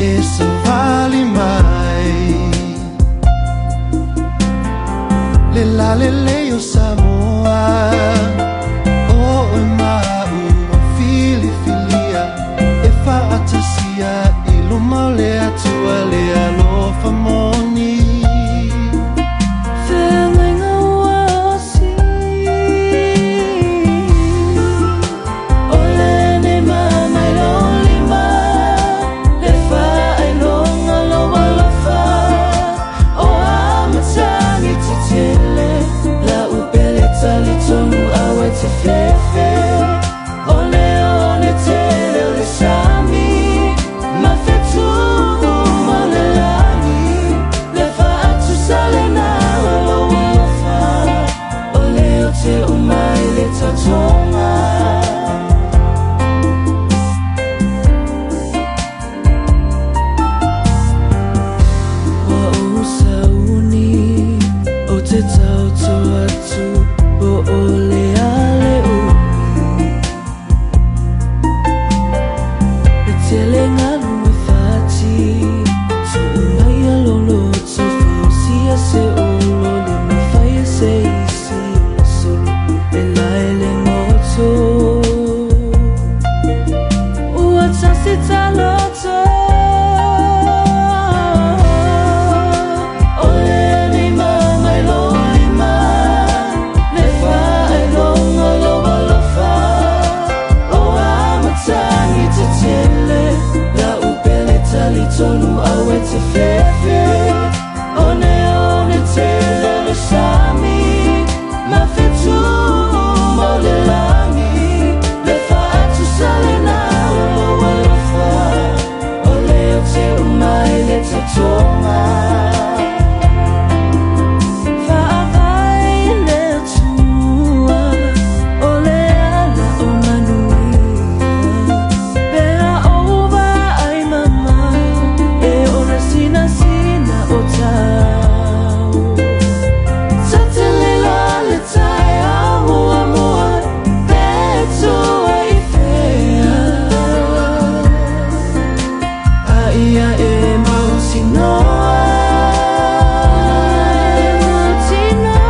E savali mai Le lalelei o Samoa O oe ma a'u ua filifilia E fa'atasia i luma o le Atua le alofa moni. Feagaiga ua osi O lenei ma mai lou lima Le fa'ailoga lou alofa O a matagi tetele La'u pele talitonu auē te fefe O le one tele o le sami Ma fetu'u ma le lagi Le fa'atusa lena o lou alofa O le o te uma i le tautoga. Ua ou sauni ou te tauto atu po o le a le umi E tele galu e fati Tu'u mai a lou loto Fausia se olo Le mafai e se isi ona solo E lae le goto Ua tasi taloto O lenei ma mai lou lima Le fa'ailoga lou alofa O a matagi tetele La'u pele talitonu auē te fefe Oneone tele o le sami Ma fetu'u ma o le lagi Le fa'atusa lena o lou alofa O le o te uma i le tautoga Fa'avae le Atua O le ala o manuia Pe a ou vaai mamao E ona sinasina o tau Tatele loa le taeao muamua Pe tua i fea A ia e mautinoa E mautinoa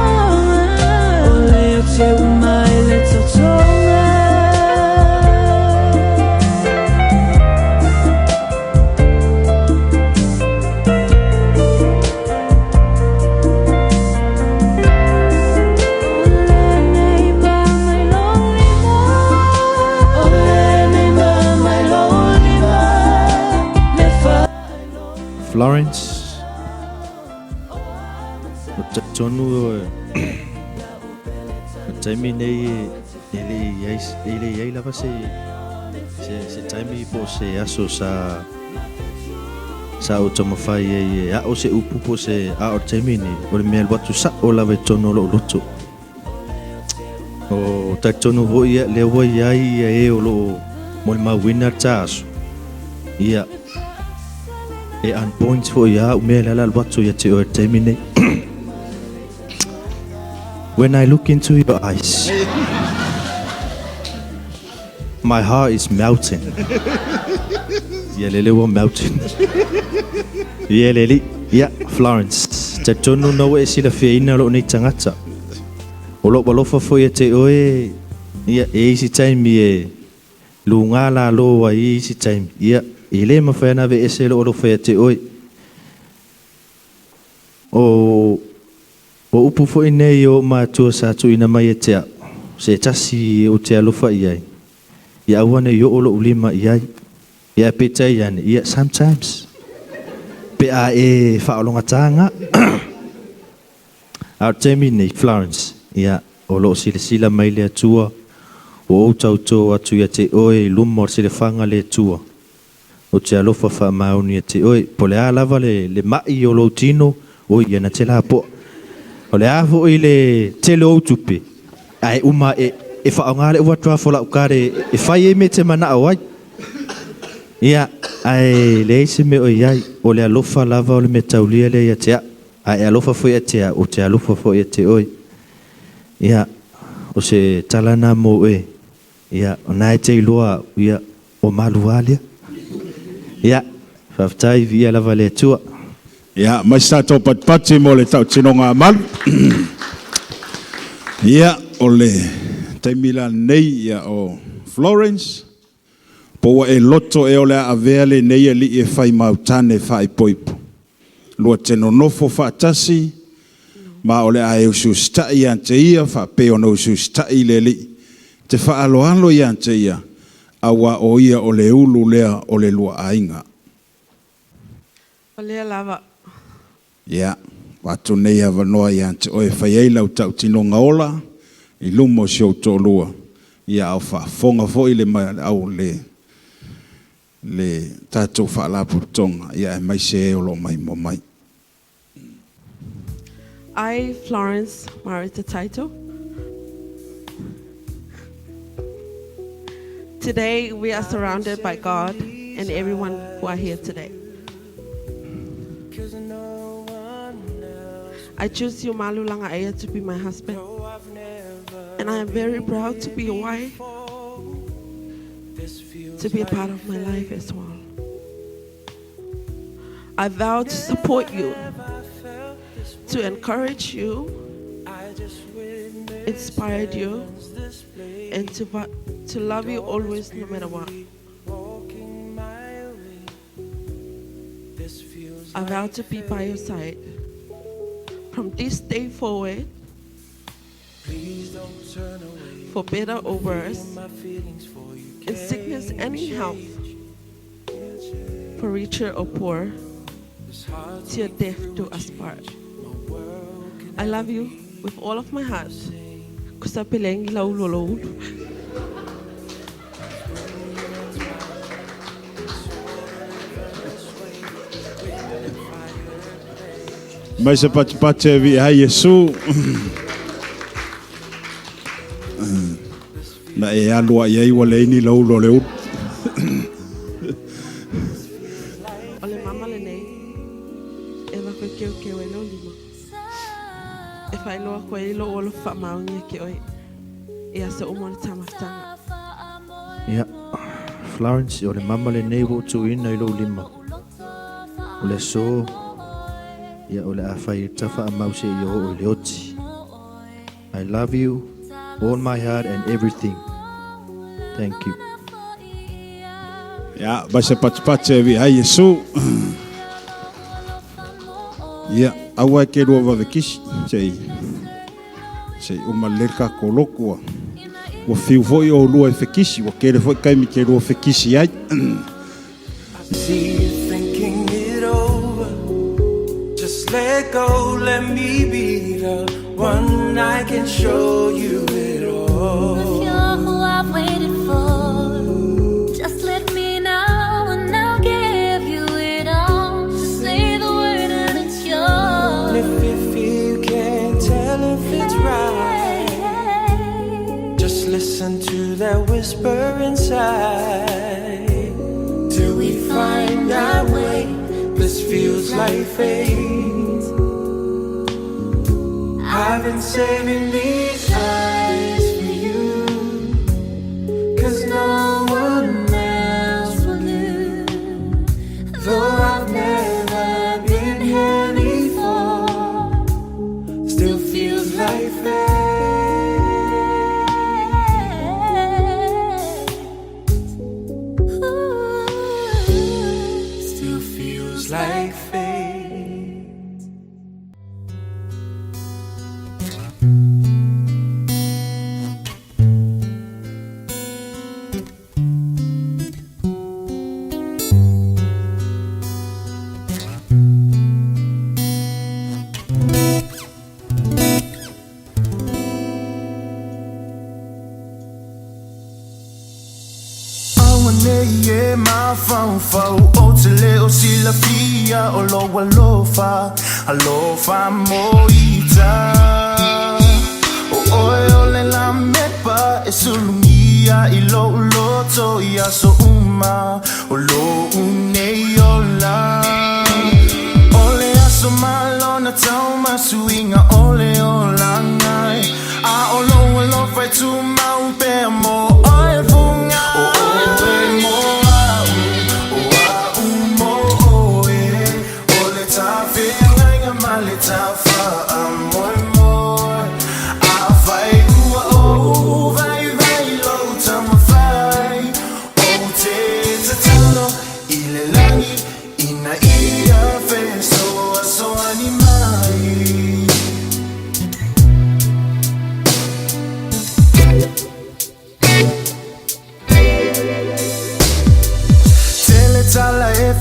O le o te uma i le tautoga. O lenei ma mai lou lima O lenei ma mai lou lima Le fa'ailoga Florence, o talitonu o le taimi nei e le i ai e le i ai lava se se se taimi po o se aso sa sa ou taumafai ai e a'o se upu po o se a o le taimi nei o le mea alu atu sa'o lava i totonu o lo'u loto. O talitonu foi ia lea ua i ai ia e o loo molimauina le ta aso, ia e on point foi ia au mea le ala alu atu ia te oe i le taimi nei. When I look into your eyes, my heart is melting. Ia lele ua melting. Ia le alii. Ia, Florence, talitonu na ua e silafiaina lou nei tagata. O lou alofa foi ia te oe, ia, e i ai se taimi e luga lalo ai i isi taimi, ia, e le mafai ona aveese lou alofa ia te oe. O, o upu foi nei o ou matua sa tuuina mai ia te au, se tasi ou te alofa i ai, ia aua ne i oo lou lima i ai. Ia ae peitai ane, ia, sometimes, pe a e faaologataga. A o le taimi lenei, Florence, ia, o lo o silasila mai le Atua, ua ou tautō atu ia te oe i luma o le silafaga le Atua. Ou te alofa faamaoni ia te oe. Po o le a lava le, le ma'i o lou tino, oi, ia na te lapoa. O le a foi le tele o ou tupe, ae uma e, e faaaoga le overdraft o lau card e, e fai ai mea e te manao ai. Ia, ae leai se mea o i ai. O le alofa lava o le mea taulia lea ia te au. A e alofa foi ia te au, ou te alofa foi ia te oe. Ia, o se tala lena mo oe. Ia, o lena e te iloa au, ia, ua malu lava lea. Ia, Faafetai, viia lava le Atua. Ia, mai se tatou patipati mo le tautinoga a malu. Ia, o le taimi la lenei, ia, o Florence, po ua e loto ea o le a avea lenei alii e fai mautane faaipoipo, lua te nonofo faatasi, ma o le a e usiusitai ia te ia faapei ona usiusitai i le Alii, te faaaloalo ia te ia, auā o ia o le ulu lea o le lua aiga. O lea lava. Ia, ua atu nei avanoa ia te oe e fai ai lau tautinoga ola i luma o si ou toalua, ia a o faafofoga foi le, au, le, le tatou faalapotopotoga, ia aemaise e o lo o maimoa mai. I, Florence Marita Taito. Today we are surrounded by God and everyone who are here today. I choose you, Malu Laga'aia, to be my husband. And I am very proud to be your wife, to be a part of my life as well. I vow to support you, to encourage you, inspire you, and to love you always, no matter what. I vow to be by your side from this day forward, for better or worse, in sickness and in health, for richer or poor, till death do us part. I love you with all of my heart. Kusapelengi la ulolo ulu. Mai se patipati e viia ai Iesu. Na e alu ai ai ua leai ni laulo o le ulu. O le mama lenei e avatu e keokeo ai lou lima e faailoa atu ai lou alofa faamaoni ia te oe i aso uma o le taumafataga. Ia, Florence, o le mama lenei ua ou tuuina i lou lima. O le aso, ia, o le a fai tafaamau seia oo i le oti. I love you all my heart and everything. Thank you. Ia, mai se patipati e viia ai Iesu. Ia, aua e te lua vave kisi, se i, se i uma lelei le tatou lotu ua, ua fiu foi oulua e fekisi, ua tele foi taimi te lua fekisi ai. See you thinking it over. Just let go, let me be the one I can show you it all. If you're who I've waited for, just let me know and I'll give you it all. Just say the word and it's yours. If you feel you can't tell if it's right, just listen to that whisper inside. Till we find our way, this feels like fate. I've been saving these eyes for you, 'cause no one else will do. Though I've never been here before, still feels like fate. Ooh. Still feels like fate. Aua nei e mafaufau ou te le o silafia o lou alofa, alofa moita. O oe o le lamepa e sulugia i lou loto i aso uma o lou nei ola. O le aso ma lona taumasuiga o le olaga, a o lou alofa e tumau pea mo oe fuga. O oe mo au, o au mo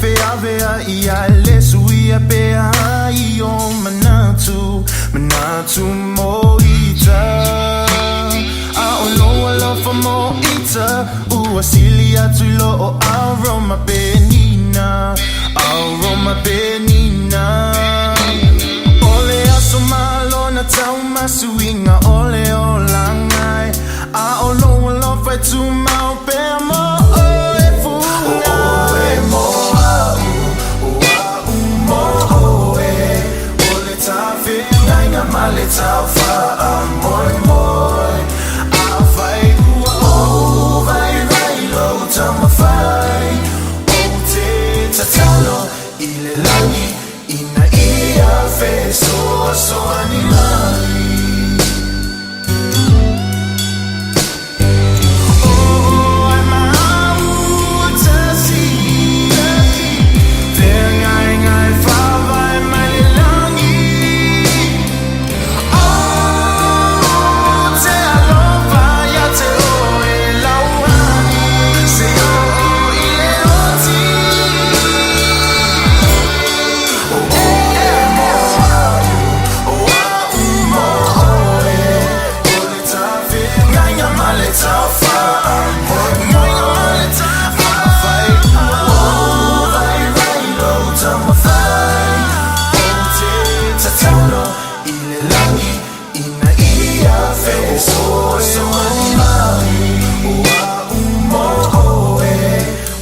feavea ia e le suia pea ai o manatu, manatu mo ita. A o lou alofa mo ita, ua sili atu i lo o aroma penina, aroma penina. O le aso malo na taumasuiga o le olaga e, a o lou alofa e tumau pea mo oe fuga. O oe mo a'u, o a'u mo oe, o le tafeagaiga ma le taufaamoemoe. Afai ua ou vaivai lou taumafai, ou te tatalo i le lagi ina ia fesoasoani mai. O ai ma a'u tasi, feagaiga e faavae mai le lagi. O te alofa ia te oe lauani, seia oo i le oti. O oe mo a'u, o a'u mo oe, o le tafeagaiga ma le taufaamoemoe. Afai ua ou vaivai lou taumafai, ou te tatalo i le lagi ina ia fesoasoani mai. O a'u mo oe,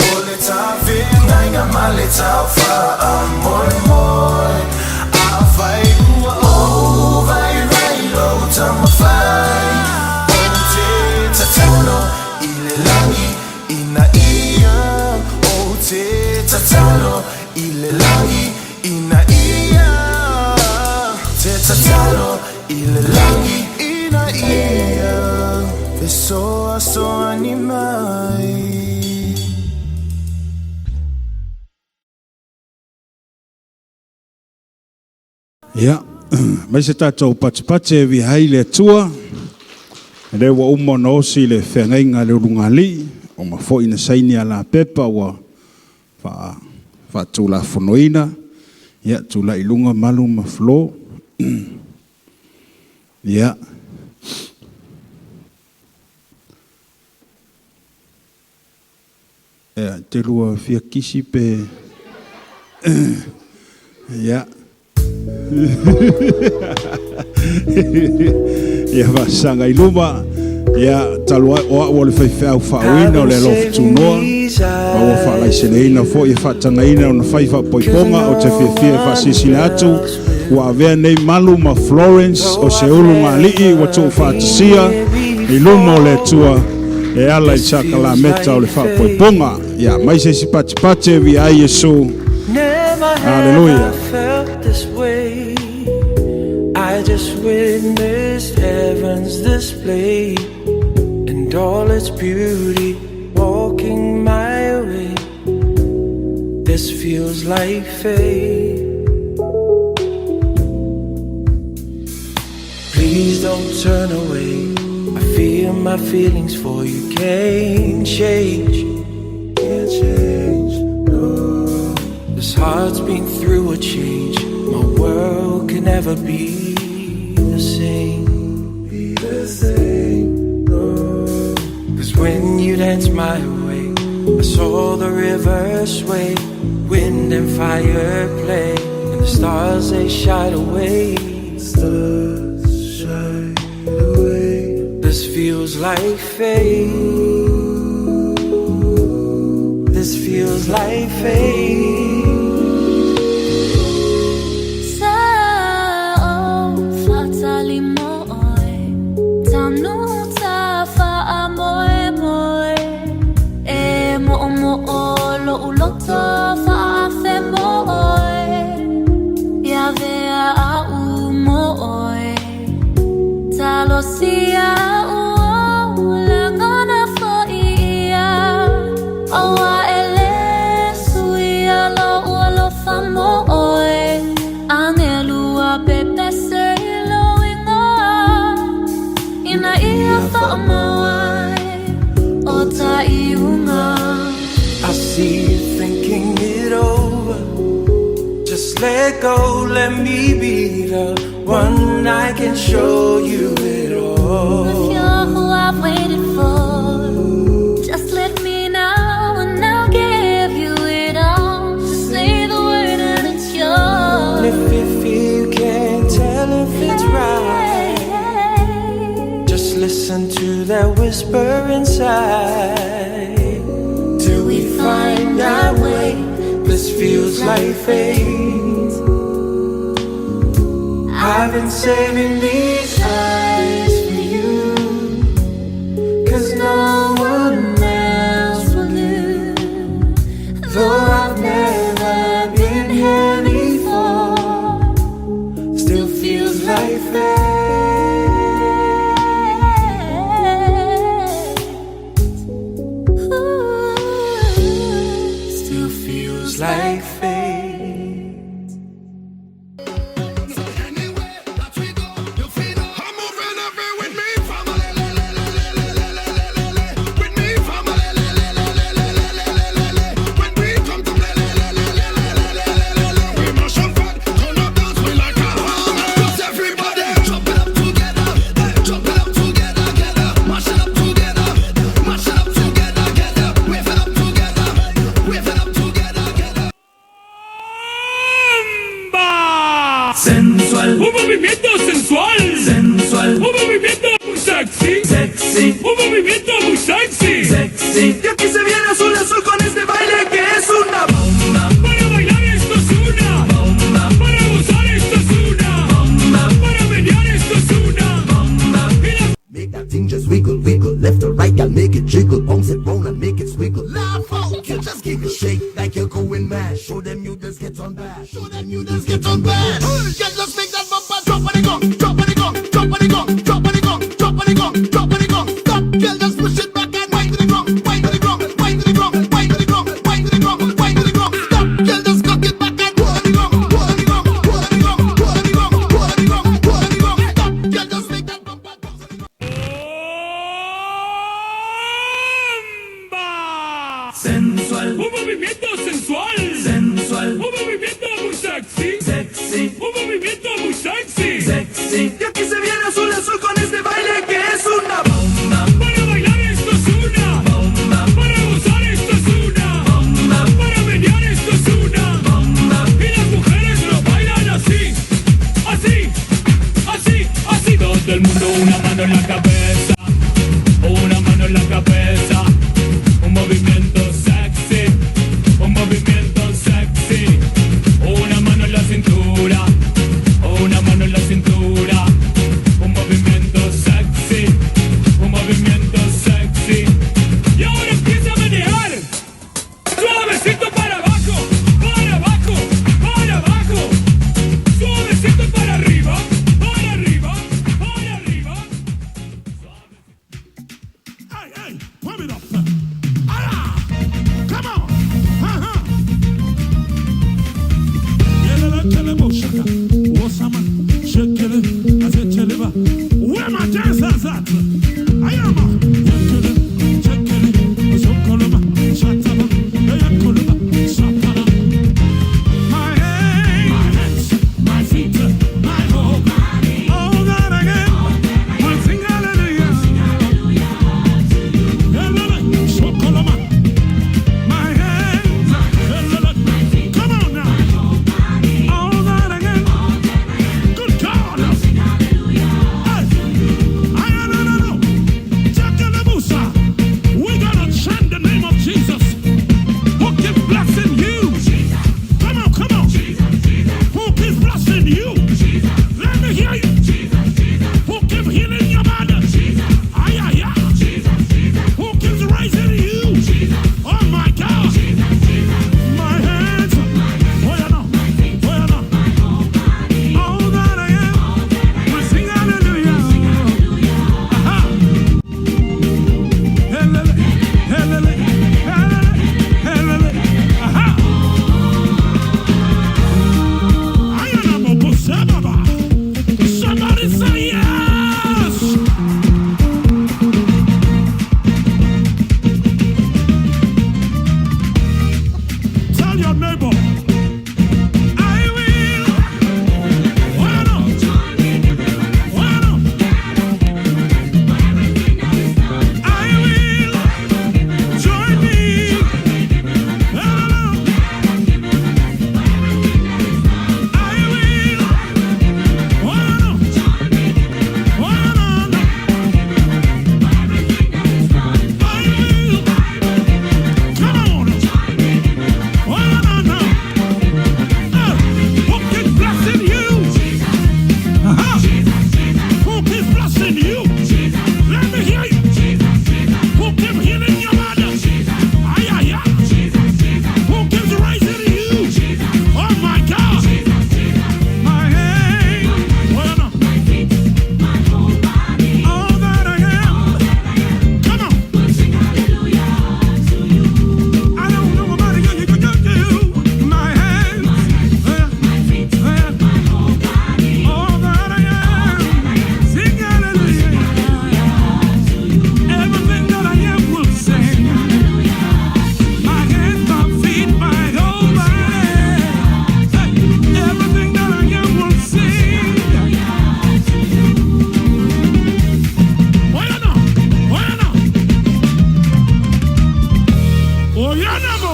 o le tafeagaiga ma le taufaamoemoe. Afai ua ou vaivai lou taumafai, ou te tatalo i le lagi ina ia, ou te tatalo i le lagi ina ia, te tatalo i le lagi ina ia fesoasoani mai. Ia, mai se tatou patipati e viia ai le Atua. E lea ua uma ona osi le feagaiga a le ulugalii, uma foi na saini ala pepa ua faatulafonoina. Ia, tulai i luga Malu ma Flo. Ia. Ia, te lua fia kisi pe... Ia. Ia faasaga i luma. Ia, talu ai o a'u o le faifeau faauina o le alofa tunoa, ma ua faalaiseleina foi e faatagaina ona fai faapoipoga, ou te fiafia e faasilasila atu ua avea nei Malu ma Florence o se ulugalii ua tuufaatasia i luma o le Atua e ala i le sakalameta o le faapoipoga. Ia, mai se isi patipati e viia ai Iesu. Never have Hallelujah. I felt this way. I just witnessed heaven's display and all its beauty walking my way. This feels like fate. Please don't turn away. I feel my feelings for you can't change. Can't change. No. This heart's been through a change. My world can never be the same. Be the same. No. 'Cause when you dance my way, I saw the river sway, wind and fire play, and the stars they shied away. Stars shied away. This feels like fate. This feels like fate. Sa o fatali mo oe, tanu ta faamoemoe, e mo'omo'o lo'u loto fa'aafe mo oe, ia vea a'u mo oe, talosia a'u o lagona fo'i ia, auā e lē suia. Let go, let me be the one. I can show you it all. If you're who I've waited for, just let me know and I'll give you it all. Just say the word and it's yours. If you feel you can't tell if it's right, just listen to that whisper inside. Till we find our way, this feels like fate. I've been saving these eyes for you, 'cause no one else will do. Though I've never been here before, still feels like fate. Ooh. Still feels like fate. Sensual. Un movimiento sensual. Sensual. Un movimiento muy sexy. Sexy. Un movimiento muy sexy. Sexy. Y aquí se viene azul azul con este baile que es una bomba. Para bailar esto es una bomba. Para gozar esto es una bomba. Para menear esto es una bomba. Y la Make that thing just wiggle, wiggle, left or right, girl, make it jiggle, bounce it round and make it squiggle. Laugh out, you just giggle, shake like you're going mad. Show them you just get on bad. Show them you just get on bad. Girl, just make that bumper drop on the gong, drop on the gong, drop on the gong, drop on the gong, drop on the gong, drop on the gong. Stop, girl, just push it back and wind to the ground, wind to the ground, wind to the ground, wind to the ground, wind to the ground, wind to the ground. Stop, girl, just cock it back and roll on the ground, roll on the ground, roll on the ground, roll on the ground, roll on the ground, roll on the ground. Stop, girl, just make that bumper drop on the ground. bomba. Sensual. Un movimiento sensual. Sensual. Un movimiento muy sexy. Sexy. Un movimiento muy sexy. Sexy. Y aquí se viene azul azul con este baile que es una bomba. Para bailar esto es una bomba. Para gozar esto es una bomba. Para menear esto es una bomba. Y las mujeres lo bailan así, así, así, así. Todo el mundo una mano en la cabeza, una mano en la cabeza. Un movimiento sexy, un movimiento sexy. Una mano en la cintura, una mano en la cintura. Un movimiento sexy, un movimiento sexy. Y ahora empieza a menear. Suavecito para abajo, para abajo, para abajo. Suavecito para arriba, para arriba, para arriba. Hey, hey, pump it up. Ah, come on. Uh-huh. Yelele kelebo shaka. Osama, shekele, azeteleba. Where my dancers at? I am a yekele, chekele, zokoloma, shataba, eyakoloma, shapala. My hands, my hands, my feet, my whole body. Oh God, again, one sing hallelujah.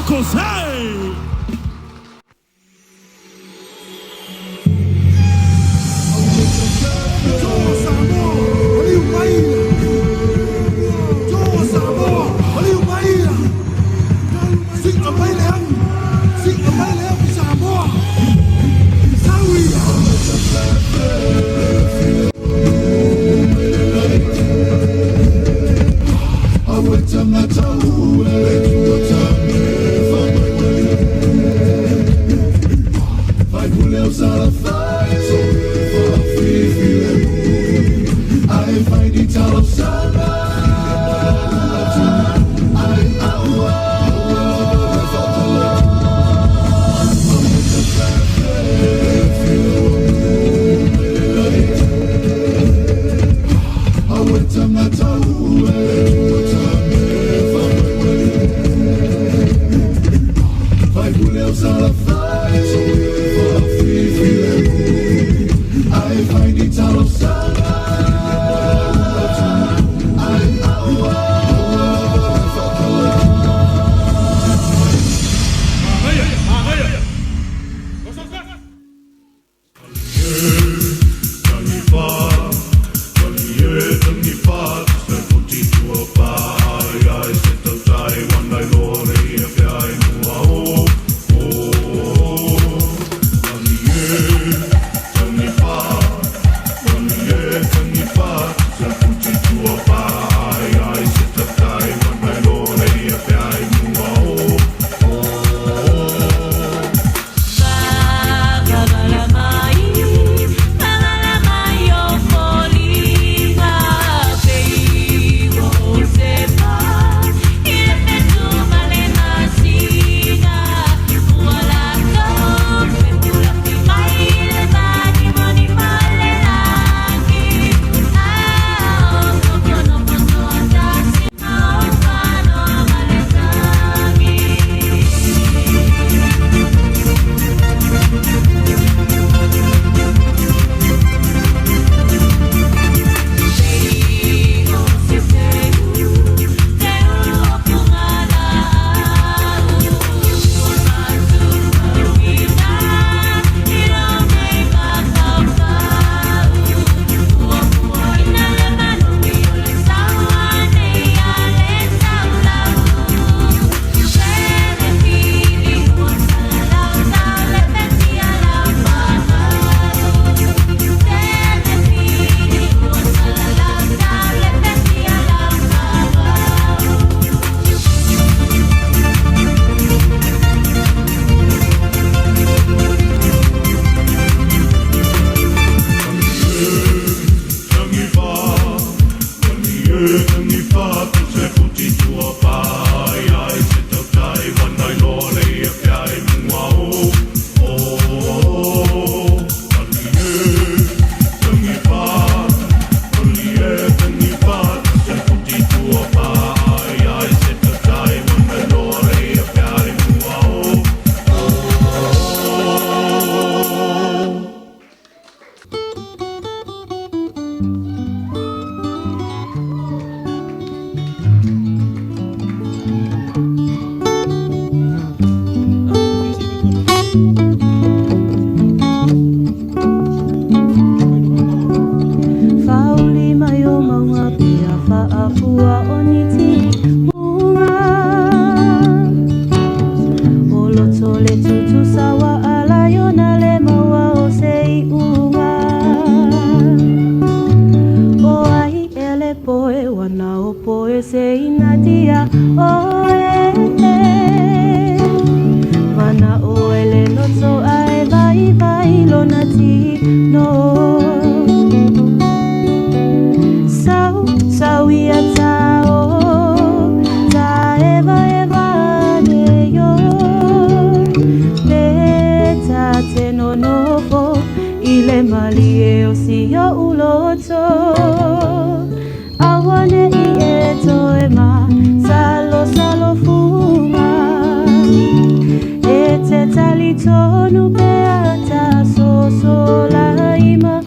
José. Fauli mai o maunga pea faafua o niti unga. O loto le tutu sawa ala iona le maua o se iuga. O ai ele poe wana o poe se inatia o e. Mana o ele loto ae vai vai lona tino. Sau, sau ia tao, ta eva eva ne yo. Le ta te no nofo, ile malie o si yo uloto. Awane i e toe ma, salo salo fuma. E te tali tonu pe ata so so la ima.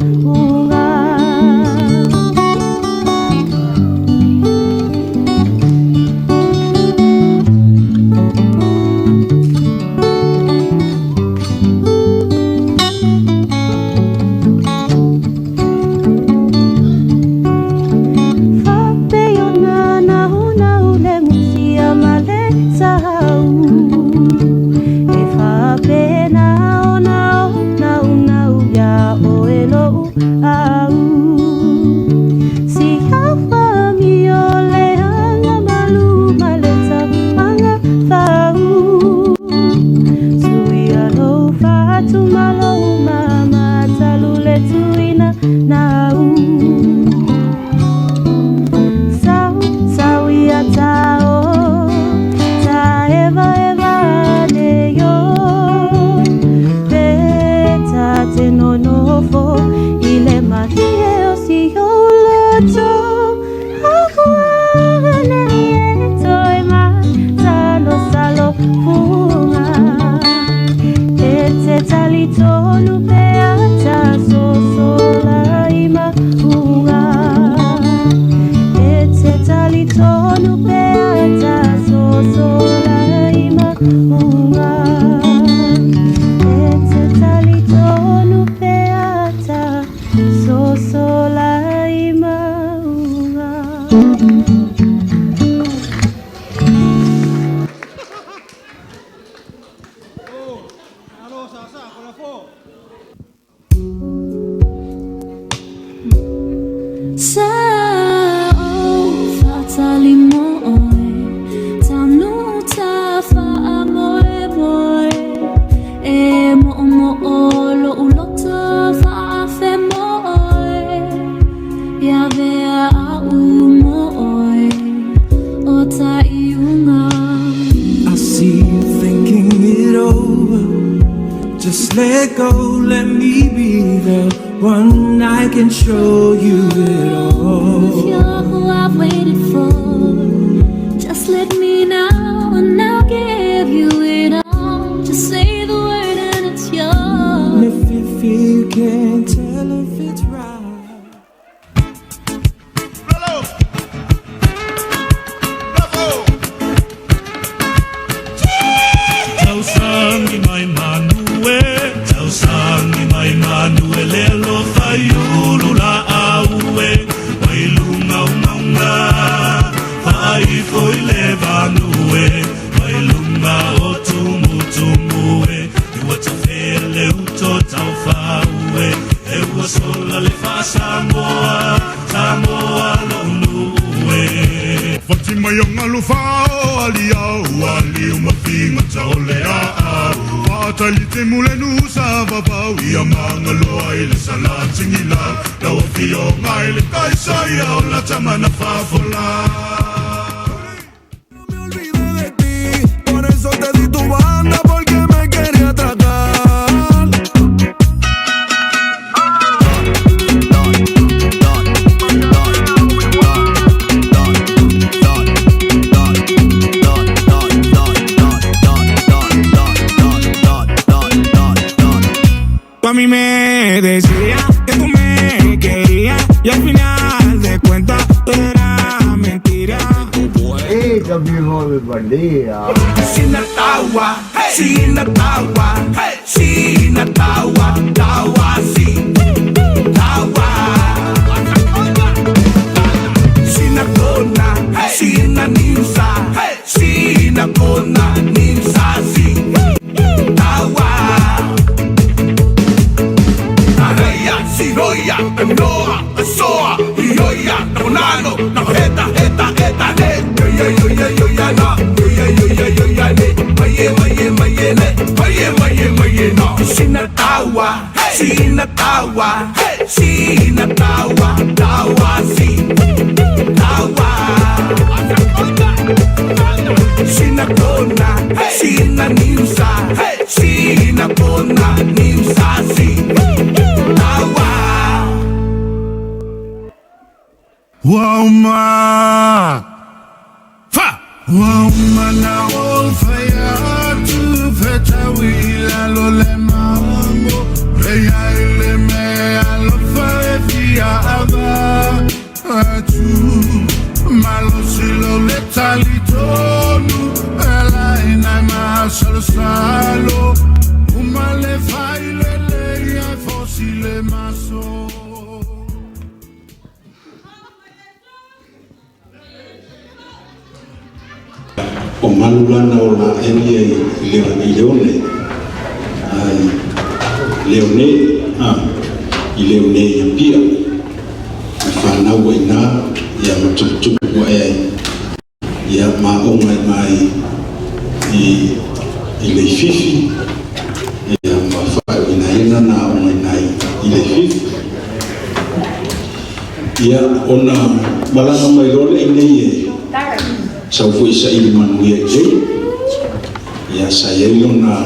ta iuga. I see you thinking it over. Just let go, let me be the one. I can show you it all. You're who I've waited for. Just let me know and I'll give you it all. Just say the word and it's And yours. if you feel you can't tell if it's right. Tausangi mai manue, tausangi mai manue, le alofa i ulu la aue, mai lunga ungaunga, faaifo i le vanue, mai lunga o tumutumue, e ua tafele uto taufaue, e ua sola le faasamoa, Samoa lo'u e. Fati mai o ngalu whao ali au ali o mafinga tau le a au Whaatali te mule nusa vavau ia mangaloa i le salatingi lau Lau afio ngai le kaisa ia o la tamana fafola. Me olvidé de ti, por eso te di tu banda, porque me quería atracar. Tú a mí me decías que tú me querías y al final de cuentas todo era mentira. Sinatawa, sinatawa, sinatawa, tawa, si, tawa. Sinakona, sinaninsa, sinakona, ninsa, si, tawa. Araya, siroya, noa, asoa, ioya, nakonano, nakoheta, heta, heta, he. Yo, yo, yo, yo, yo, na, yo, yo, yo, yo, yo, yo, ne. Maye, maye, maye, ne. Maye, maye, maye, na. Sinatawa, sinatawa, sinatawa, tawa, si, tawa. Sinakona, sinaninsa, sinakona, ninsa, si, tawa. Wauma Fa Wauma na olfaya tu fetawila lo le mambo Reya ile me alofa e fia ava atu Malo silo le talitonu Ela ina ma salo salo Umale faile le ia fosile maso. O malu lana o la eni e i le i leone ai leone a i leone ia pia e whanau e nā ia matuputupu e ai ia ma onga i mai i le fifi ia ma whae ina ina nā onga i nai i le fifi ia ona malanga mai lole i nei e sau foi sa ili manuia i lei ia sa iai lona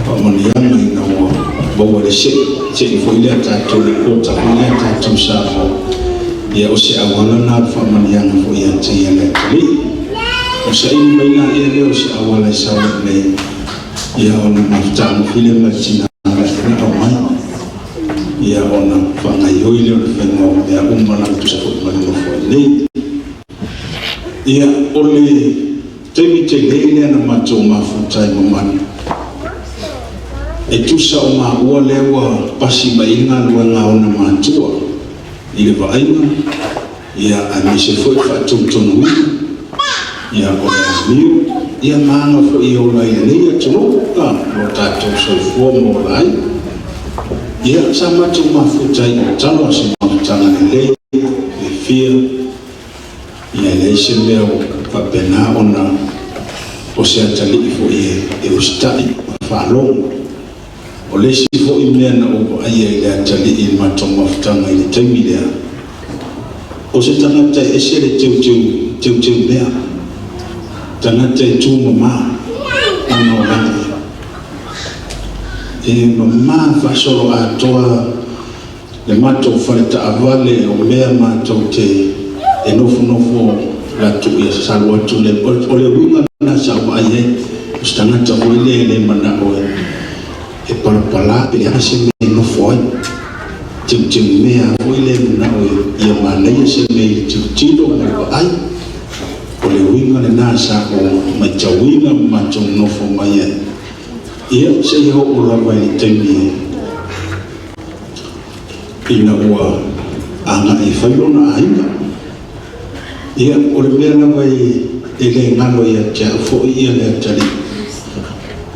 faamanuiaga ina ua maua le se'i se'i foi lea tatou le kota foi lea tatou Samoa ia o se auala na le faamanuiaga foi ia te ia le atalii o saili mai laia lea o se auala e sau ai nei ia ona mafutagofile ma le tinā na aumai ia ona faagaioi lea o le faiga o mea uma na tusa foi ma le nofo ai nei ia o le taimi telē lea na matou mafuta ai mamanu e tusa o maua lea ua pasi mai ai galuega a ona matua i le vaaiga ia aemaise foi faatonutonuina ia o le amio ia ma aga foi e ola ai lenei atunuu a lo tatou soifua ma ola ai ia sa matou mafuta ai o talo a se mafutaga lelei le fia ia e leai se mea o faapena ona o se atalii foi e usita'i ma faalogo o le isi foi mea na ou vaaia i le atalii i le matou mafutaga i le taimi lea o se tagata e ese le teuteu teuteu mea. tagata e tumamā lona olaga ia. E mamā faasoloatoa le matou fale taavale o mea matou te e nofonofo latou ia salu atu le o le uiga lena sa ou vaai ai o se tagata foi lea e le manao e e palapala pe leaga se mea e nofo ai teuteumea foi lea e manao ia manaia se mea i le tilotilo ma le vaai. O le uiga lena sa ou matauina ma matou nonofo mai ai, ia seia oo lava i le taimi ina ua agai e fai lona aiga. Ia, o le mea lava e le galo ia te au foi ia le atalii,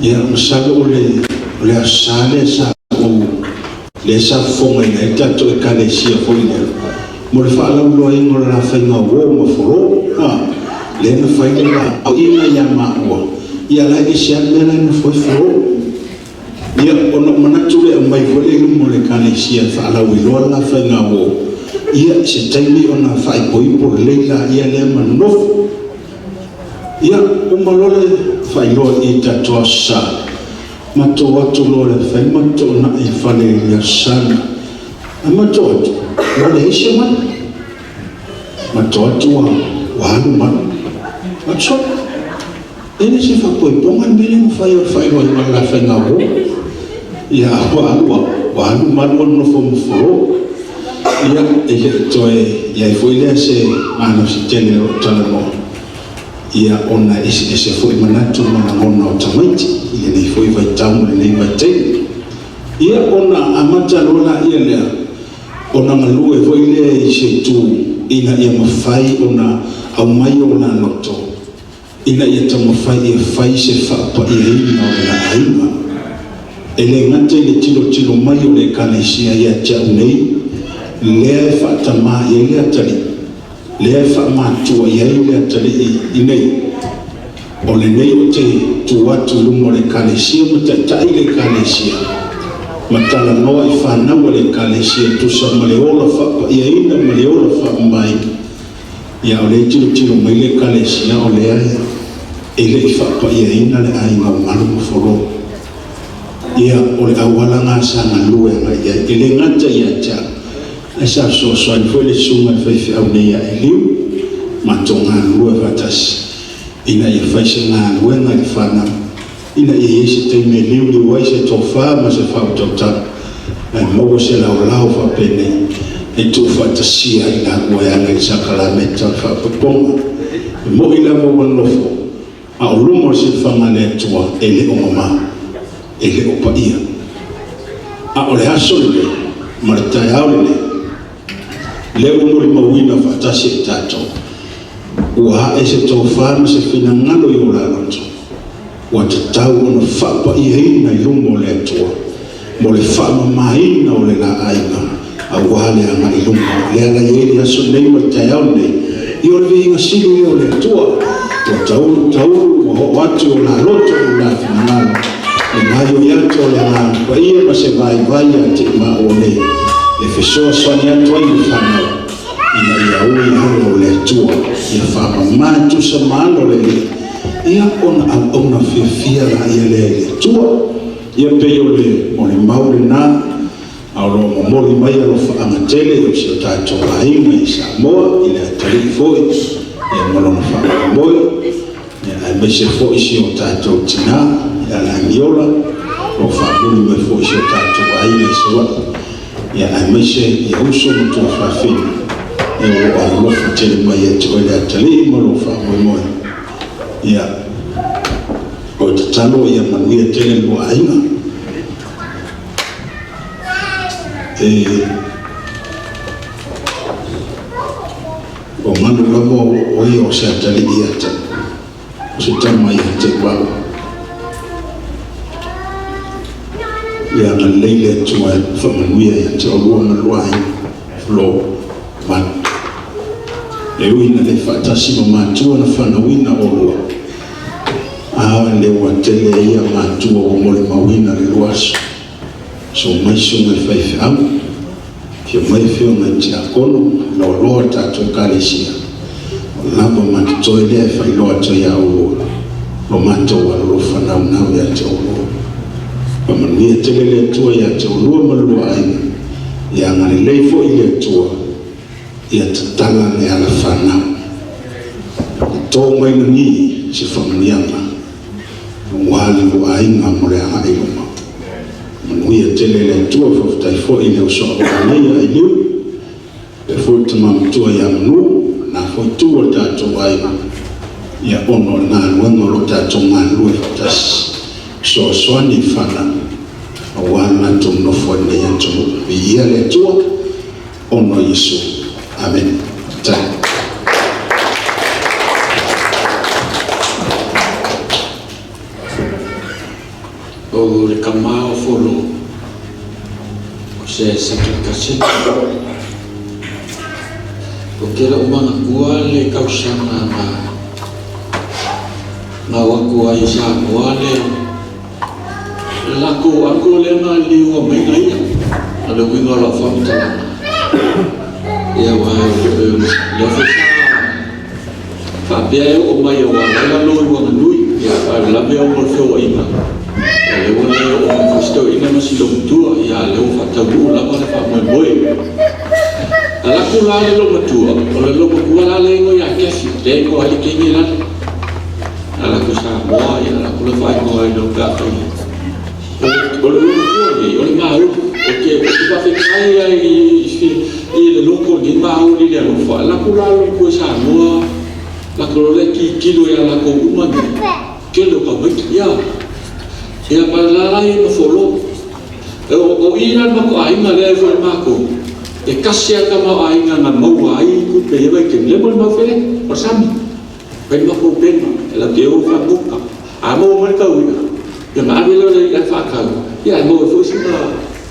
ia masalo o le o le Aso Sa lea sa ou lea sa fofogaina ai le tatou Ekalesia foi lea mo le faalauiloaina o le la faiga uo ma folo, a, lea na fai le la aoina ia maua, ia la e ese lava le mea la e nofo ai folo. Ia, ona ou manatu lea e aumai foi lea i luma o le Ekalesia e faalauiloa le la faiga uo, ia, i se taimi ona faaipoipo lelei laia lea ma nonofo. Ia, uma loa le faailoa i i tatou Aso Sa, matou o atu loa i le fai ma toonai i le fale i le Aso Sa lena. Ae matou o atu, ua leai se malu. Matou o atu ua, ua alu malu. Atu solo. E le se faapoipoga le mea lea na fai o le faailoaina o le la faiga uo. Ia, ua alu, ua, ua alu malu ua nonofo ma folo. Ia, e le i toe i ai foi lea se malosi tele o lou talanoa, ia ona e eseese foi manatu ma lagona o tamaiti i lenei foi vaitau ma lenei vaitaimi. Ia ona amata loa laia lea ona galue foi lea i se itu ina ia mafai ona aumai ona loto ina ia taumafai e fai se faapaiaina o le aiga. E le gata i le tilotilo mai o le Ekalesia ia te au nei, lea e faatamā i ai le atalii, lea e faamatua i ai le atalii i nei, o lenei ou te tu atu i luma o le Ekalesia ma taitai le Ekalesia, ma talanoa i fanau a le Ekalesia e tusa ma le ola faapaiaina ma le ola faamamaina. Ia, o lea e tilotilo mai le Ekalesia o lea e le i faapaiaina le aiga o Malu ma Folo. Ia, o le auala lena sa galue agai i ai. E le gata ia te au, ae sa fesoasoani foi le susuga i le faifeau nei ia Eliu, matou galulue faatasi ina ia fai se galuega i le fanau, ina ia i ai se taimi e liuliu ai se tofa ma se faautautaga, ae maua se laolao faapenei e tuufaatasia ai laua e ala i le sakalameta o le faapopoga. E moni lava ua nofo, a o luma o le silafaga a le Atua, e le o mama, e le o paia. A o le aso lenei ma le taeao lenei, lea ua molimauina faatasi e tatou, ua ae se tofa ma se finagalo i o la loto, ua tatau ona faapaiaina i luma o le Atua mo le faamamaina o le la aiga aua le agai i luma. O le ala i ai le aso lenei ma le taeao lenei, ia o le viiga sili lea o le Atua, ua taulu taulu ua oo atu i o la loto ma o la finagalo, le gaoioi atu o le Agaga Paia ma se vaivai ia te i maua nei, e fesoasoani atu ai i le fanau, ina ia ui ala o le Atua, ia faamama e tusa ma ala o le Alii, ia ona auauna fiafia laia lea i le Atua. Ia pei o le molimau lena, a o lo o momoli mai alofaaga tele i si o tatou aiga i Samoa, i le atalii foi ia ma lona faamoemoe, ia aemaise foi si o tatou tina ia Lagiola, o lo o faamuli mai foi i si o tatou aiga i Savaii, ia aemaise ia uso ma tuafafine, ia o lo o alolofa tele mai ia te oe le atalii ma lou faamoemoe. Ia, o le tatalo ia manuia tele le lua aiga. E o malu lava o ia o se atalii ia te o se tama ia te au. Ia agalelei le Atua e faamanuia ia te oulua ma lua aiga. Flo, Malu. E ui ina le faatasi ma matua na fanauina oulua, a lea ua tele ia matua ua molimauina le lua aso. So mai susuga i faifeau, afio mai afioga i tiakono, loaloa le tatou Ekalesia. Lava ma totoe lea e faailoa atu ai ia oulua lo matou alolofa naunau ia te oulua. Faamanuia tele le Atua ia te oulua ma le lua aiga, ia agalelei foi le Atua ia tatala le alafanau. Ia to mai lagi se faamanuiaga aua le lua aiga mo le agai i luma. Manuia tele le Atua, faafetai foi i le uso a vaa nei ia Ailiu, faapea foi le tama matua ia Manu, lena foi itu o le tatou aiga, ia ona o le galuega o lo o tatou galulue faatasi, fesoasoani i fanau, aua le latou nonofo ai i lenei atunuu. Viia le Atua ona o Iesu. Amene. Faafetai. O le tama o Folo, o se Satupaitea. Ou te le o manatua le tausaga na na o atu ai i Samoa le le latou uncle lea na liua mai na ia. O le uiga o lau faamatalaga, ia aua o lea foi sa faapea e oo mai aua o la e i lalo i Wanganui, ia ae lave ona o le feoaiga, ia lea ua le oo mai foi si toeaina ma si loumatua, ia a lea ua faataunuu lava le faamoemoe. Alu atu la le loumatua, o le loumatua la lea e igoa ia Kathy, lea e igoa ai le teine lale. Alu atu i Samoa, ia alu atu la faaigoa ai loa pe afai o le loumatua lenei, o le mauli. Ou te faafetai lava i le loto o lenei mauli i le alofa. Alu atu la le loumatua i Samoa, latou loa lea tilotilo ia latou uma nei, tele o tamaiti, ia. Ia ma la la ia ma Folo. O i la le matou aiga lea e foi matou, e tasi lava le tamaoaiga na maua ai tupe i ia vaitaimi, lea molimau fele, o le sami. Fai le matou upega, e latou te o fagota. A maua mai le tau i'a, ia ona ave lea o le i'a e faatau, ia ae maua ai foi sina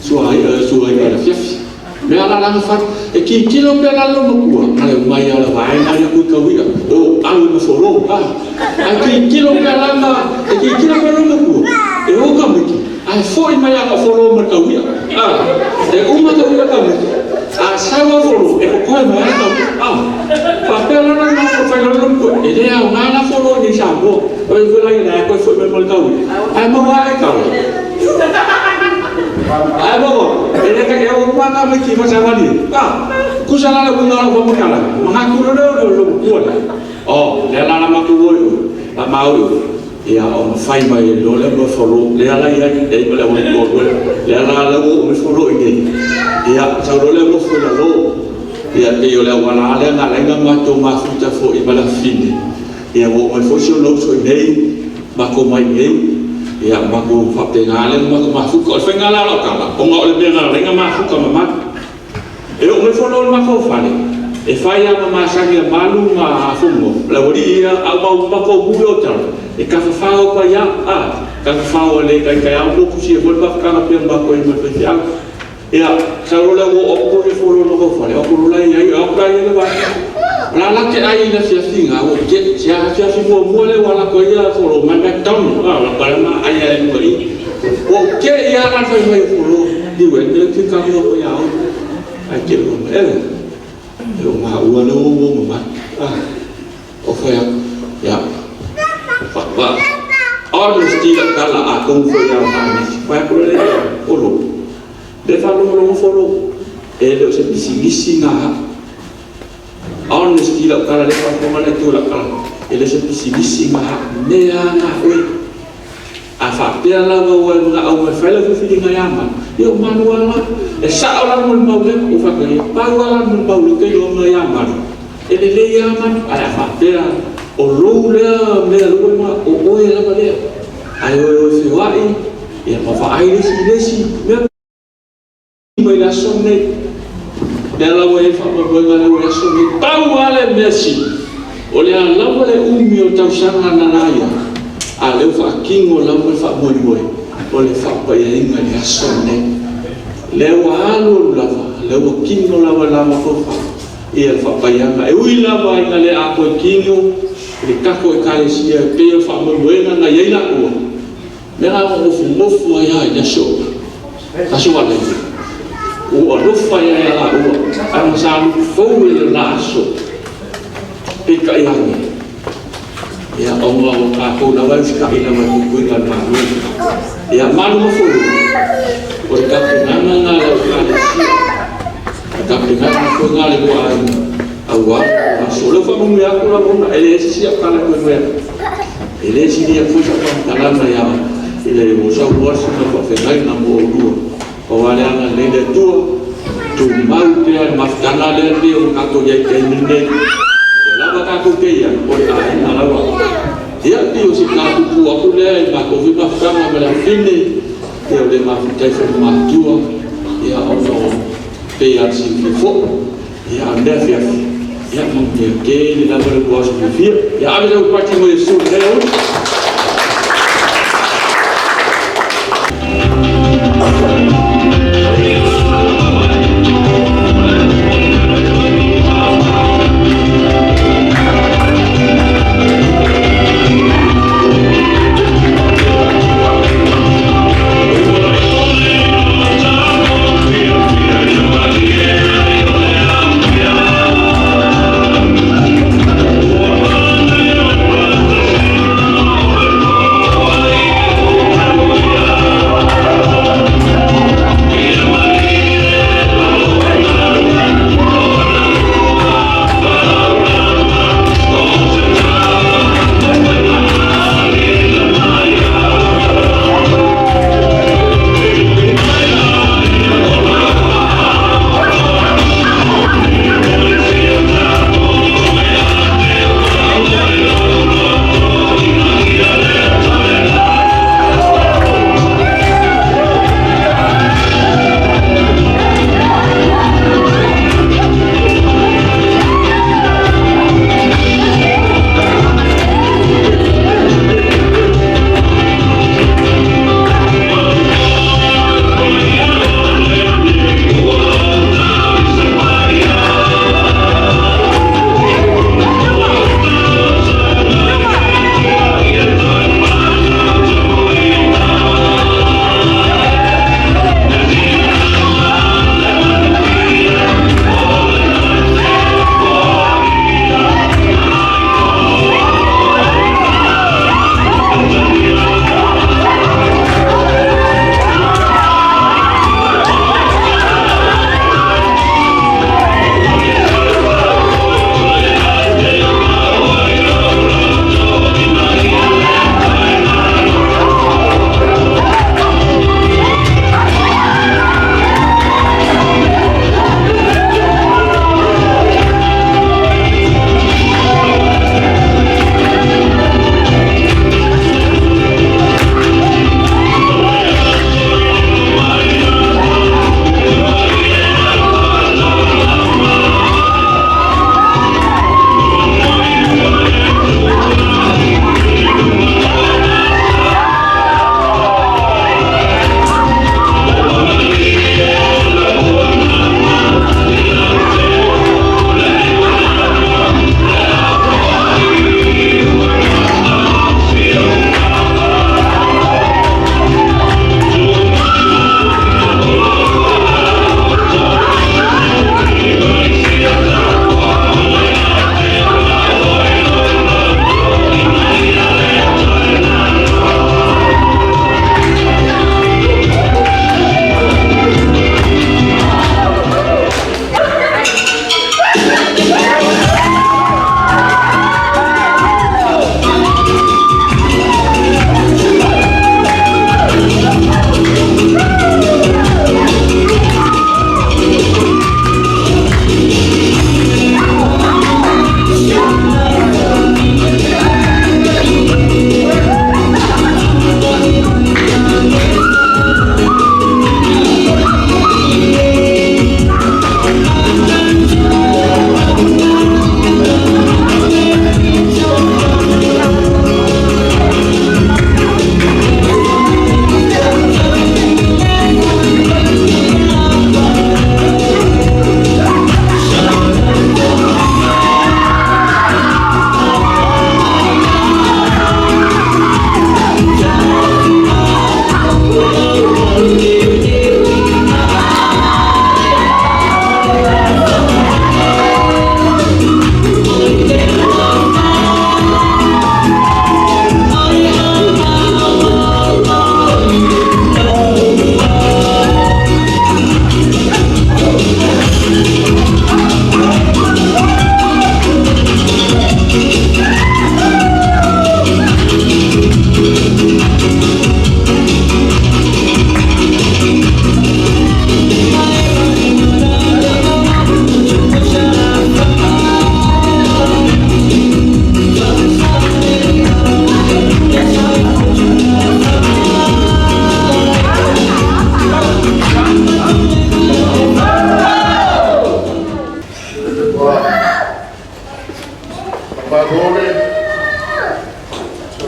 suai'a i le afiafi. Mea la la na fai, e tilotilo pea la le loomatua, na le omai lava o le vaega lea kui tau i'a, o alo i Gafolo, a. Ae tilotilo pea la ma, e tilotilo pea le loomatua, e o tamaiti, ae foi mai lava na o Folo ma le tau i'a, a. E uma tau i'a tamaiti, a sau lava Folo, e totoe mai lava le tau i'a, a. Faapea la la matou fai loa le loomatua, e le aoga la Folo i inei i Samoa, o le foi la ia la e toe foi mai ma le tau i'a, ae maua lava e tala. Ae maua, e le kai e o uma tamaiti ma savali ai. A, tusa la le uiga o lau faamatalaga, manatu loa lea o le loomatua lea, oh, lea la la matou o i o, la ma o i o, ia ona fai mai ai loa lea ma Folo, lea la i ai, e i ai ma le aualii toalua lea, lea la la ua oo mai Folo i inei, ia sau loa lea nofo i lalo, ia pei o le auala lava lea na ala ai ona matou mafuta foi ma le afafine, ia ua oo mai foi si ona uso i inei, matou mai i inei, ia matou faapena lea ona matou mafuta. O le faiga la o lau tala, ona o le mea na ala ai ona mafuta ma matou. E oo mai Folo i le matou fale, e fai lava ma masani a Malu ma Afomoa, o le aualii ia, a o matou mu ia o tala, e tafafao mai lava, a, tafafao e le taitai lava ona motusia foi le mafutaga pei ona matou i ai ma le faifeau. Ia, sau loa lea ua oo atu foi Folo i le matou fale, o atu loa la i ai, o atu la i ai le vaega. O la la te ai i le afiafiga, ua te, se afiafi muamua lea ua alu atu ai Folo mai McDonald, a, o la ma ai lava i luga i i. Ua ou te i lava la le fai mai o Folo, liu e le te taua mai ia oe. Ae te lua mai, e, e o maua lea ua ua mamai. Ah, o fai atu, ia, fa, fa, honesty lau tala atonu foi ia maanisi. Fai atu lea, Folo, le faalogologo Folo, e le o se pisinisi na au. Honesty lau tala lea faafofoga le Atua i lau tala, e le o se pisinisi na au, mea lava na oe. A faapea lava ua e manao e fai lau filifiliga ia Malu, ia o Malu lava la. E sao la le molimau lea, ua faapea, e pau lava la le molimau lea ou te iloa mai ia Malu, e lelei lava Malu, ae a faapea o lou lea mea lea ua e manao, o oe lava lea. Ae o e o e feoai, ia ma vaai le isi i le isi mea. Mai le aso lenei. Lea la ua i ai le faamoemoega lea ua i le aso lenei. Pau lava le mea sili, o le a lava le umi o tausaga na la ia, a o lea ua faatino lava le faamoemoe o le faapaiaina i le aso lenei. Lea ua alu alu lava, lea ua tino lava i la matou fale ia le faapaiaga. E ui lava ina le atoa i tino i le tatou Ekalesia e pei o le faamoemoega na i ai laua, Mea la ua nofonofo ai lava i le aso, aso Valeni, ua alofa ai lava ia laua, ae na sa alu fou i le la aso. Peitai ane, ia, ona o tatou lava e usitai lava i puipuiga a le Malo. Ia, malu ma fulu, o le tapenaga lena a lau Ekalesia, o le tapenaga foi lena a le lua aiga, aua le aso. O lea ua faamanuia atu lau Afioga, e leai se isi au tala e toe fai atu, e le silia atu foi sau faamatalaga i le ua saunoa le susuga i le faafeagaiga mo oulua, pau lava le agalelei o le Atua, tumau pea le mafutaga lea pei ona tatou i ai i le taimi lenei. O lea lava tatou te i ai, o le aiga lava. Ia, e pei o se tala puupuu atu lea i le matou foi mafutaga ma le afafine, ia o le mafuta ai foi ma matua, ona e pei lava ona silafia foi. A o lenei afiafi, ia manuia tele lava le lua aso fiafia. Ia ave sau pati mo Iesu i lenei aoauli.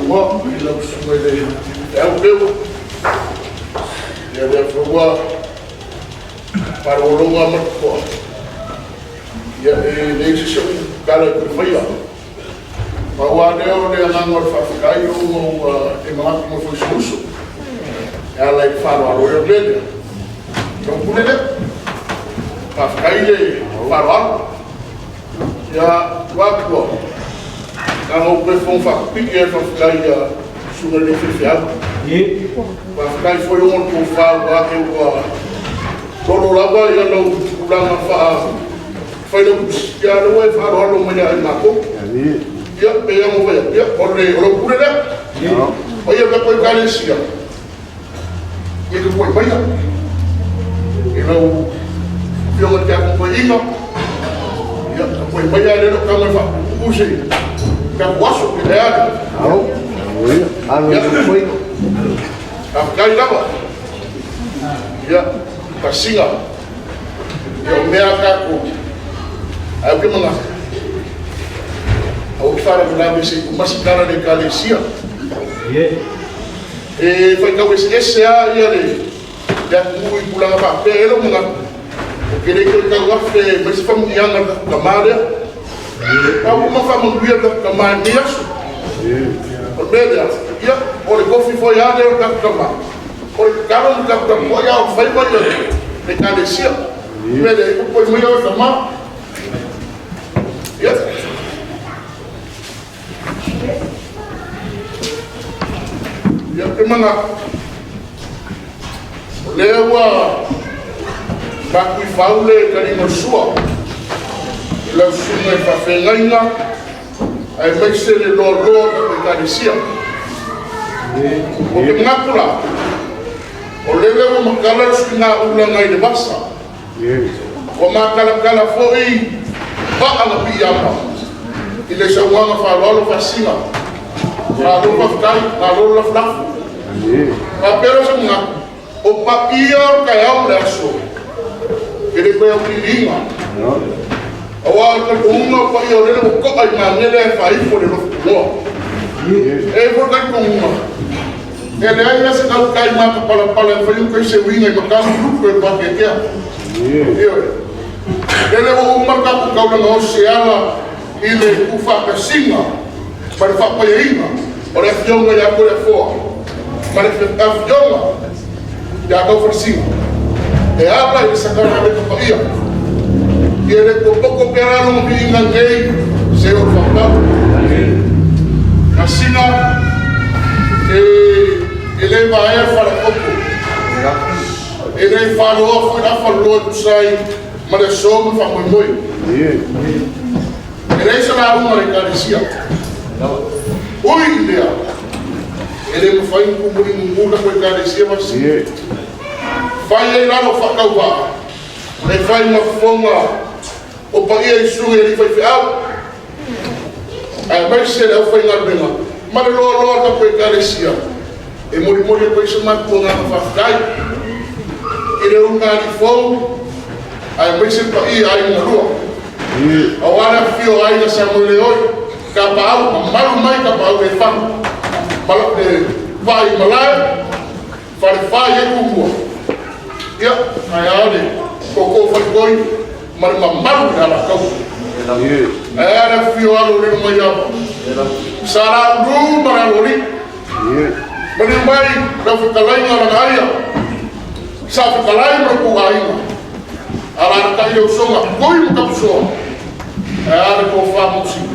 Tumua i lau susuga i le Feau Peu. Ia lea foi ua faalogologo lava ma le totoa, ia e leai se isi ou tala e toe faia. Pau lava lea o le agaga o le faafetai ona ua e manatu mai foi i si ou uso e ala i le faaaloalo. Ia o le mea lea, o lau pule lea. Faafetai le faaaloalo. Ia, Luatua, na ona ou toe fono faapipii lava e faafetai i le susuga i le faifeau. Faafetai foi ona o le tofa ua ae ua lolo lava lou tulaga faa-failautusi, a o lea ua e faaaloalo mai ia i matou. Ia, e pei lava ona ou fai atu, ia, o lau pule lea. Le paia o le tatou Ekalesia, ia tapuai maia i lau Afioga i le Tiakono Toeaina, ia tapuai maia, o lea e le o tago e faapuupuu se tatou aso. Ae a le? Ia, faafetai lava. Ia, Pasiga, ia o mea lava a tatou, ae ou te manatu, aua e te faalavelave se i uma se tala a le Ekalesia. E faitau eseese lava le atunuu i tulaga faapea. E i ai lou manatu, ou te le toe tau afe mai se faamanuiaga i le tatou tama lea. A ua uma ona faamanuia le tatou tama i lenei aso. O le mea lea, ia, o le tofi foi lava lea o le tatou tama, o le tatalo ma le taputapuai a o faiva le Ekalesia. O le mea lea, ia popole maia oe tama. Ia. Ia, ou te manatu, o lea ua matu i fau le taliga o le sua i lau susuga i le faafeagaiga aemaise le loaloa o le tatou Ekalesia. Ou te manatu la, o lele ua matala le suigaula nai le vasa, ua matalatala foi vaa na piiama i le saunoaga faaaloalo faasina. Malo faafetai, malo le lafulafu. Faapea lea o se manatu, o paia o le taeao ma le aso, e le toe auiliiliina. Aua o le talitonuga o paia o lele ua to'a i magele ae faaifo i le lotonoa. E i ai foi le talitonuga, e leai lava se tautai matapalapala e mafai ona fai se uiga i matagi lupe o le vateatea. Ioe. Lele ua uma le tatou taulaga osi e ala i le tuufaatasiga ma le faapaiaina o le Afioga ia Toleafoa ma le Afioga ia Taufalasina e ala i le sakaramaka paia. Ia le popoto pea la lona viiga nei se o le faapau. Masina e le vaea le falapoto, e le faloa foi le afaloloa e tusa ai ma le aso ma le faamoemoe. E leai se lauga a le Ekalesia. Ui i lea, e le mafai ona tuumulimumu le tatou Ekalesia Masina. Fai ai lalo faatauvaa, e fai ma fofoga o paia i susuga i alii faifeau, aemaise le aufaigaluega ma le loaloa o le tatou Ekalesia, e molimoli atu ai se matou agaga faafetai i le ulugalii fou aemaise le paia i aiga na lua. Aua le afifio o aiga Samoeleoi, Tapaau, mamalu mai Tapaau e fa, le vaa i malae, falefa i ai Tumua, ia, ae a le tootoo faitoi ma le mamalu i le Alataua. Ae a le afifio o alo o Lilomaiava, Sa Laulu ma le Aloalii, maliu mai lau fetalaiga Lagaaia, Sa Fetalai ma lo outou aiga, alaalatai le usoga Tui ma Tapusoa, ae a le tofa Mausili.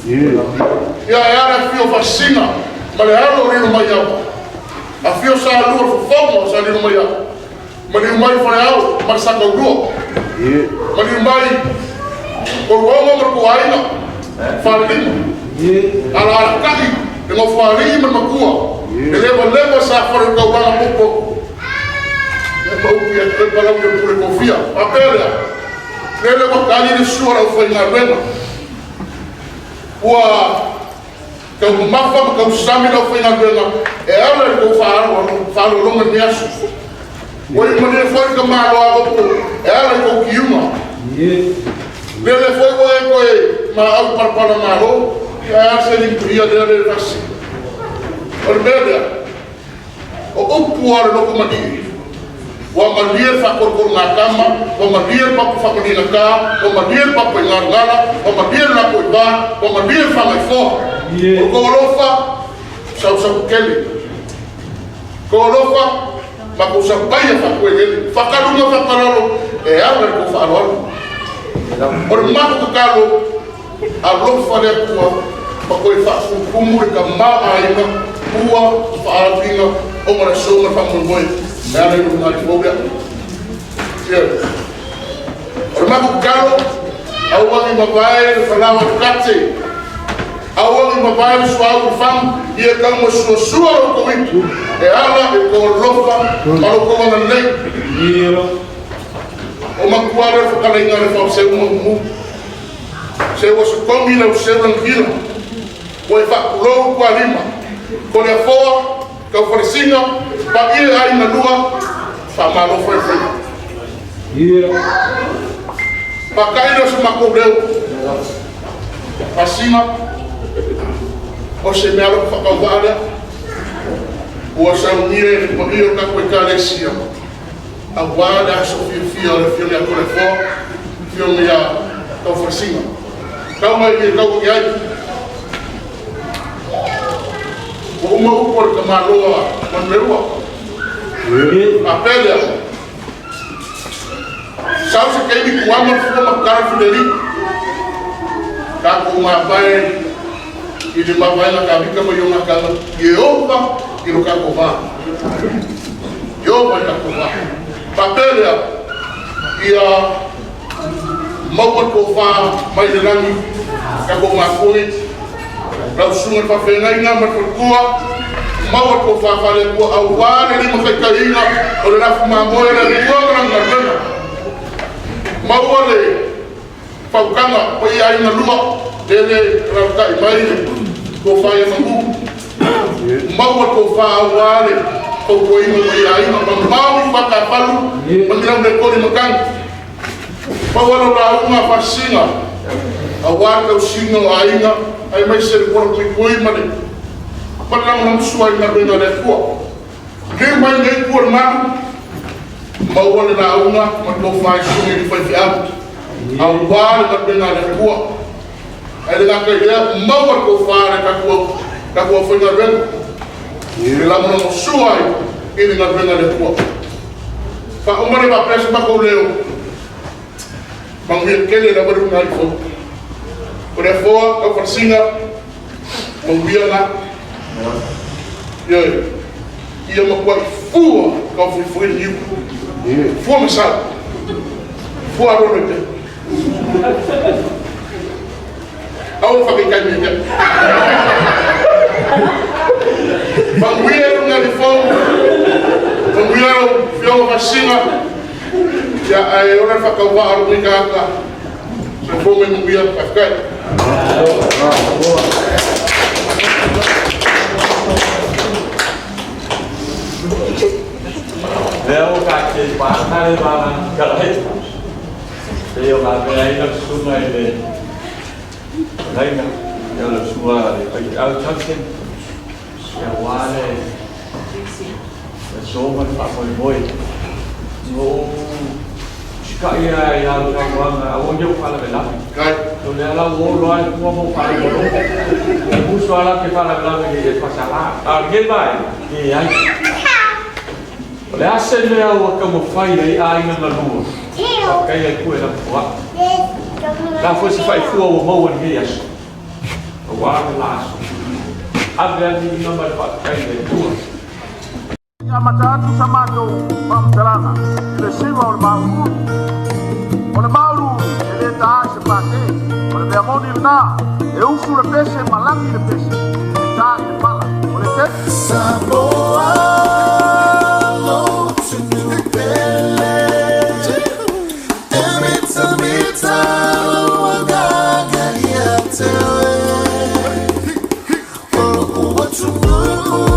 Ia, ae a le afifio o Faasisina ma le alo o Lilomaiava, afio Sa Lua le fofoga o Sa Lilomaiava, maliu mai Faleao ma le Sataulua, maliu mai Toluogo ma le tou aiga, Falelima, alaalatai le Nofoalii ma le Matua, le levaleva sa fale o le taulaga potopoto. Ia ma upu ia te oe Palauli o le Pule Tofia. Faapea lea, lele ua tali le sua a le aufaigaluega. Ua taumamafa ma tausami le aufaigaluega e ala i le tou faaaloaloga i lenei aso. Ua iumalie foi le tamaloa loto e ala i tou tiuga. Lele foi ua e toe maau i palapala malo, ae a se lima lea le faasisina. O le mea lea, o upu a le loko malii, ua malie le faakolokologatama, ua malie le papa faamaliegatā, ua malie le papa i galagala, ua malie le lako i vā, ua malie le fagaifoa. O le kou alofa, sausau tele. Kou alofa, makou sapaia faakuelele, faakaluga faakalalo, e ala i le kou faaaloalo. O le matou tatalo, alofa le Atua, ma toe faapumupumu le tamaoaiga ua faaaluina ona le aso ma le faamoemoe e ala i le ulugalifou lea. Ioe. O le matou tatalo, aua ne i mavae le falaoa i tate, aua ne i mavae le suauu i le fagu, ia tau ma suasua lo outou ipu e ala i le tou alofa ma lo outou agalelei. O matua lea o le fetalaiga a le faoseu ma mumu. Se ua sotogi le auseu lagila, ua e faatulou tualima, Toleafoa, Taufalesina, paia e aiga lua, faamalo faifaiva. Faata'i lea o se matou leo, Faasisina, o se mea alofa faatauvaa lea, ua saunia e le paia o le tatou Ekalesia, aua le aso fiafia o le Afioga ia Toleafoa, Afioga ia Taufalesina. Tau mai i tau i ai. Ua uma upu a le tamaloa Manuelua. Faapea lea, sau se taimi tuama le fua ma tatala le fileli. Tatou mavae i le mavaega Tavita ma Ionatana, Ieova i lo tatou va. Ieova i tatou va. Faapea lea, ia maua le tofa mai le lagi, tatou matua nei. Lau susuga i le faafeagaiga ma le faletua, maua le tofa faale-Atua aua le limataitaiina o le lafu mamoe a le Atua ma lana galuega. Maua le faautaga paia aiga lua, lele alaalatai mai le tofa ia Manu. Maua le tofa aua le fautuaina o paia aiga, mamao i Fatafalu ma Nilaumekoli matagi. Maua lau lauga faasisina aua le tausiga o aiga aemaise le puipuipui ma le lagolagosua i galuega a le Atua. Liliu mai lenei itu o le malu, maua le lauga ma le tofa i susuga i faifeau aua le galuega a le Atua. Ae le gata i lea, maua le tofa a le tatou aufaigaluega i le lagolagosua ai i le galuega a le Atua. Faauma le faapea se matou leo, manuia tele lava le ulugalifou. O le Afoa, Taufalesina, manuia na. Ioe, ia matuai fua taufuifui le niu. Fua masau, fua aloalo i pea. Aua le faataitai mai ia te au. Manuia le ulugalifou, manuia lau Afioga Faasisina, ia ae ola le faatauvaa o lou nei tagata. Soifua ma ia manuia, faafetai. Lea ua taatia i pāta le vaga fetalai. Pei o lavea ai lau susuga i le fetalaiga, ia o lau susuga le faifeau Johnson, ia aua le aso ma le faamoemoe. Na ou usitai lava i lau saunoaga, aua ne i ou faalavelave. O lea la ua olo lava le pua ma ou faalogologo. Ou uso lava la ou te faalavelave i le Fasala. A o lenei vaega, leai. O le a se mea ua taumafai ai aiga na lua, faafetai i le Atua e lafoai. O le a foi se faifua ua maua i lenei aso, aua le la aso. Ave lava le viiga ma le faafetai i le Atua. Amata atu sa matou faamatalaga i le siva o le mauluulu. O le mauluulu e le taā i se pate. O le mea moni lenā, e usu le pese ma lagi le pese, e tā i le pala. O le te Samoa lotu pele e mitamita lou agaga ia te oe o lou atunuu.